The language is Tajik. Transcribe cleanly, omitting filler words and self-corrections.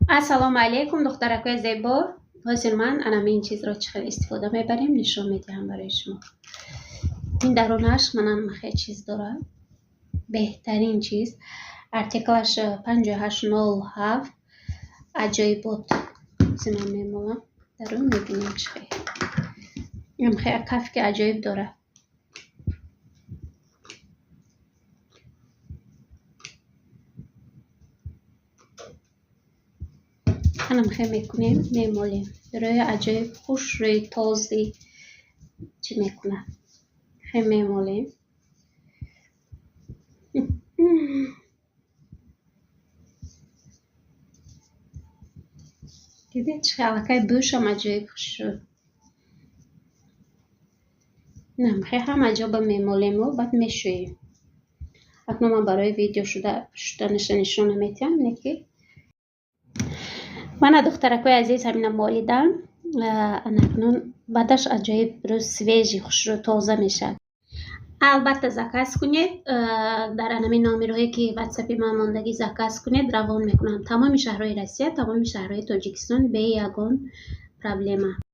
Ассалому алайкум, духтаракои зебо. Ҳозир ман анами ин чизро чӣ хел истифода мебарем, нишон медиҳам барои шумо. Ин дарунаш манам хел чиз дорад. Беҳтарин чиз. Артиклаш 5807, аҷоибот. Ҳозир ман мемолам. Дарун мебинем чӣ хел. Ин хел кафки аҷоиб дорад. Анам хел мекунем, мемолем. Рӯи аҷоиб хушрӯи този чӣ мекунад. Хел мемолем. Дидед, чӣ хел аллакай бӯшам аҷоиб хушрӯ. Хел ҳама ҷо ба мемолему баъд мешӯем. Акнун ман барои видео шуданаша нишон намедиҳам, не ки мана, духтаракои азиз, ҳамина молидам. Анакнун баъдаш аҷоиб рӯз свежий, хушрӯ, тоза мешавад. Албатта, заказ кунед дар анами номерҳое, ки ватсапи ман мондагӣ, заказ кунед, равон мекунам тамоми шаҳрҳои Россия, тамоми шаҳрҳои Тоҷикистон бе ягон проблема.